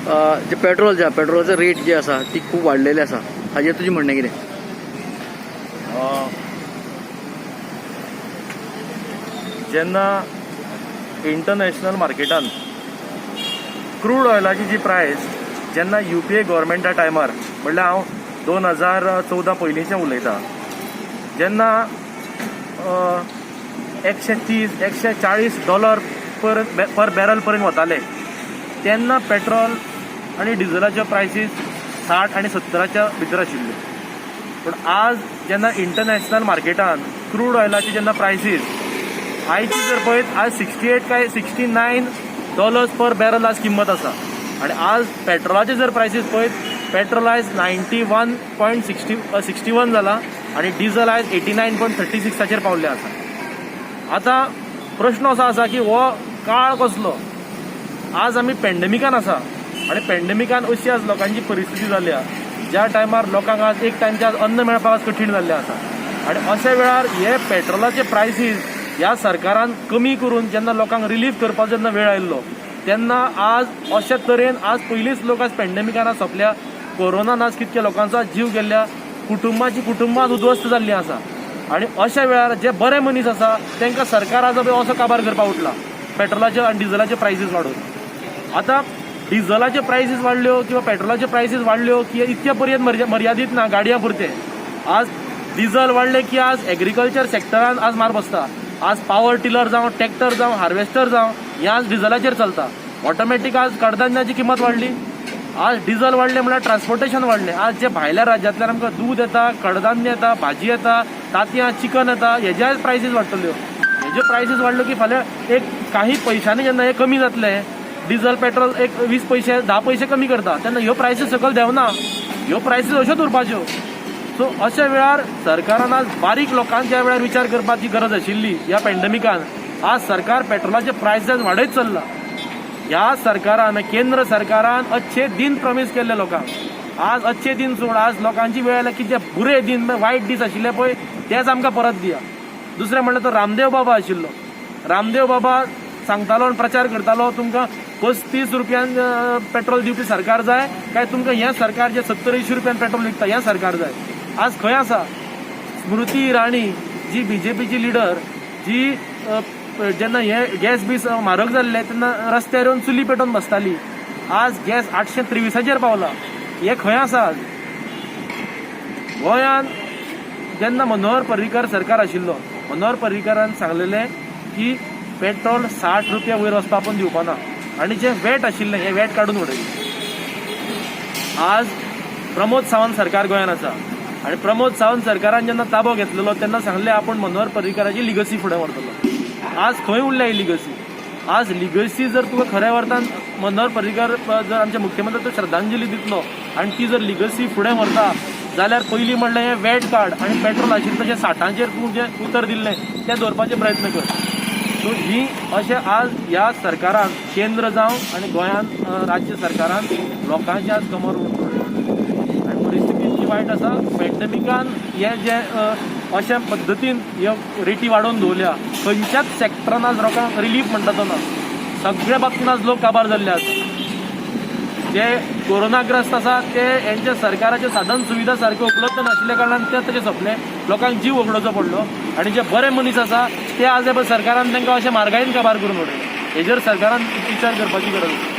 जे petrol जे आहा, पेट्रोलाचो rate जी आसा ती खूब वाडलेली आसा, हाजेर तुजें म्हणणें कितें? जेन्ना इंटरनॅशनल मार्केटान क्रूड ऑयलाची जी प्रायस जेन्ना यूपीए गव्हर्मेंटा टायमार, म्हणल्यार हांव 2014 पयलींचें उलयतां, जेन्ना 130 140 डॉलर पर बॅरल पर्यंत वताले, तेन्ना पेट्रोल आनी डिझलाच्यो प्रायसीस 60 आनी 70च्या भितर आशिल्ल्यो. पूण आज जेन्ना इंटरनॅशनल मार्केटान क्रूड ऑयलाची जेन्ना प्रायसीस आयची जर पळयत, आज 68 काय 69 डॉलर्स पर बॅरल आज किंमत आसा. आनी आज पेट्रोलाचे जर प्रायसीस पळयत, पेट्रोल आयज 91.60 61 जाला आनी डिझल आयज 89.36चाचेर पावल्ले आसा. आतां प्रश्न असो आसा की हो काळ कसलो? आज आमी पेंडेमिकान आसा आनी पेंडेमिकान अशी आज लोकांची परिस्थिती जाल्या, ज्या टायमार लोकांक आज एक टायमचें आज अन्न मेळपाक आज कठीण जाल्लें आसा. आनी अशा वेळार हे पेट्रोलाचे प्रायसीस ह्या सरकारान कमी करून जेन्ना लोकांक रिलीफ करपाचो जेन्ना वेळ आयिल्लो, तेन्ना आज अशे तरेन आज पयलींच लोक आज पेंडेमिकान आज सोंपल्या. कोरोनान आज कितक्या लोकांचो आज जीव गेल्ल्या, कुटुंबाची कुटुंबां आज उद्ध्वस्त जाल्लीं आसा. आनी अशा वेळार जे बरे मनीस आसा तांकां सरकार आज असो काबार करपाक उठला पेट्रोलाचे आनी डिझलाचे प्रायसीस वाडोवन. आतां डिझलाचे प्रायसीस वाडल्यो किंवा पेट्रोलाचे प्रायसीस वाडल्यो की इतके पर्यंत मर्यादीत ना गाडयां पुरते. आज डिझल वाडले की आज एग्रीकल्चर सेक्टरान आज मार बसता. आज पावर टिलर जावं, ट्रॅक्टर जावं, हार्वेस्टर जावं, हे आज डिझलाचेर चलता. ऑटोमॅटीक आज कडधान्याची किंमत वाडली. आज डिझल वाडलें म्हणल्यार ट्रान्सपोर्टेशन वाडलें. आज जे भायल्या राज्यांतल्यान आमकां दूद येता, कडधान्य येता, भाजी येता, तांतयां, चिकन येता, हेज्या आज प्रायसीस वाडटल्यो. हेज्यो प्रायसीस वाडल्यो की फाल्यां एक काही पयशांनी जेन्ना हे कमी जातले, डिझल पेट्रोल एक 20 पयशे, 10 पयशे कमी करता, तेन्ना ह्यो प्रायसीस सकयल देंवना, ह्यो प्रायसीस अश्योच उरपाच्यो. सो अशा वेळार सरकारान आज बारीक लोकांच्या वेळार विचार करपाची गरज आशिल्ली. ह्या पेंडेमिकान आज सरकार पेट्रोलाचे प्रायसीस वाडयत चल्ला. ह्या सरकारान, केंद्र सरकारान अच्छे दिन प्रॉमीस केल्ले लोकांक. आज अच्छे दिन सोड, आज लोकांची वेळ आल्या की जे बुरे दिन, वायट दीस आशिल्ले पळय, तेच आमकां परत दिया. दुसरें म्हणल्यार तो रामदेव बाबा आशिल्लो. रामदेव बाबा सांगतालो आनी प्रचार करतालो, तुमकां 35 रुपयान पेट्रोल दिवपी सरकार जाय काय तुमकां हें सरकार जे 70 80 रुपयान पेट्रोल विकता हें सरकार जाय? आज खंय आसा स्मृती इराणी, जी बीजेपीची लिडर, जी जेन्ना हे गॅस बीस म्हारग जाल्ले तेन्ना रस्त्यार येवन चुली पेटोवन बसताली? आज गॅस 823चेर पावला, हे खंय आसा आज? गोंयांत जेन्ना मनोहर पर्रीकर सरकार आशिल्लो, मनोहर पर्रीकरान सांगलेलें की पेट्रोल 60 रुपया वयर वचपा आपूण दिवपाना आनी जे वेट आशिल्लें हें वेट काडून उडयलें. आज प्रमोद सावंत सरकार गोंयांत आसा आनी प्रमोद सावंत सरकारान जेन्ना ताबो घेतलेलो तेन्ना सांगलें, आपूण मनोहर पर्रीकराची लिगसी फुडें व्हरतलो. आज खंय उरल्या ही लिगसी? आज लिगसी जर तुका खऱ्या अर्थान मनोहर पर्रीकर जर आमचे मुख्यमंत्री तो श्रद्धांजली दितलो आनी ती जर लिगसी फुडें व्हरता जाल्यार पयलीं म्हणल्यार हें वेट काड आनी पेट्रोल आशिल्लें तशें 60चेर तूं जें उतर दिल्लें तें दवरपाचे प्रयत्न कर. सो ही अशें आज ह्या सरकारान, केंद्र जावं आनी गोंयांत राज्य सरकारान, लोकांची आज कमर उडोवली आनी परिस्थिती इतकी वायट आसा. पेंडेमिकान हे जे अशा पद्दतीन ह्यो रेटी वाडोवन दवरल्या, खंयच्याच सेक्टरान आज लोकांक रिलीफ म्हणटा तो ना. सगळ्या बाबतीन आज लोक काबार जाल्ले आसा. जे कोरोनाग्रस्त आसा ते हेंच्या सरकाराचे साधन सुविधा सारक्यो उपलब्ध नाशिल्ल्या कारणान ते तशे सोंपले, लोकांक जीव वगडोवचो पडलो. आनी जे बरे मनीस आसा ते आज हे पळय सरकारान तांकां अशें म्हारगायेन काबार करून उडयले. हेजेर सरकारान विचार करपाची गरज आसा.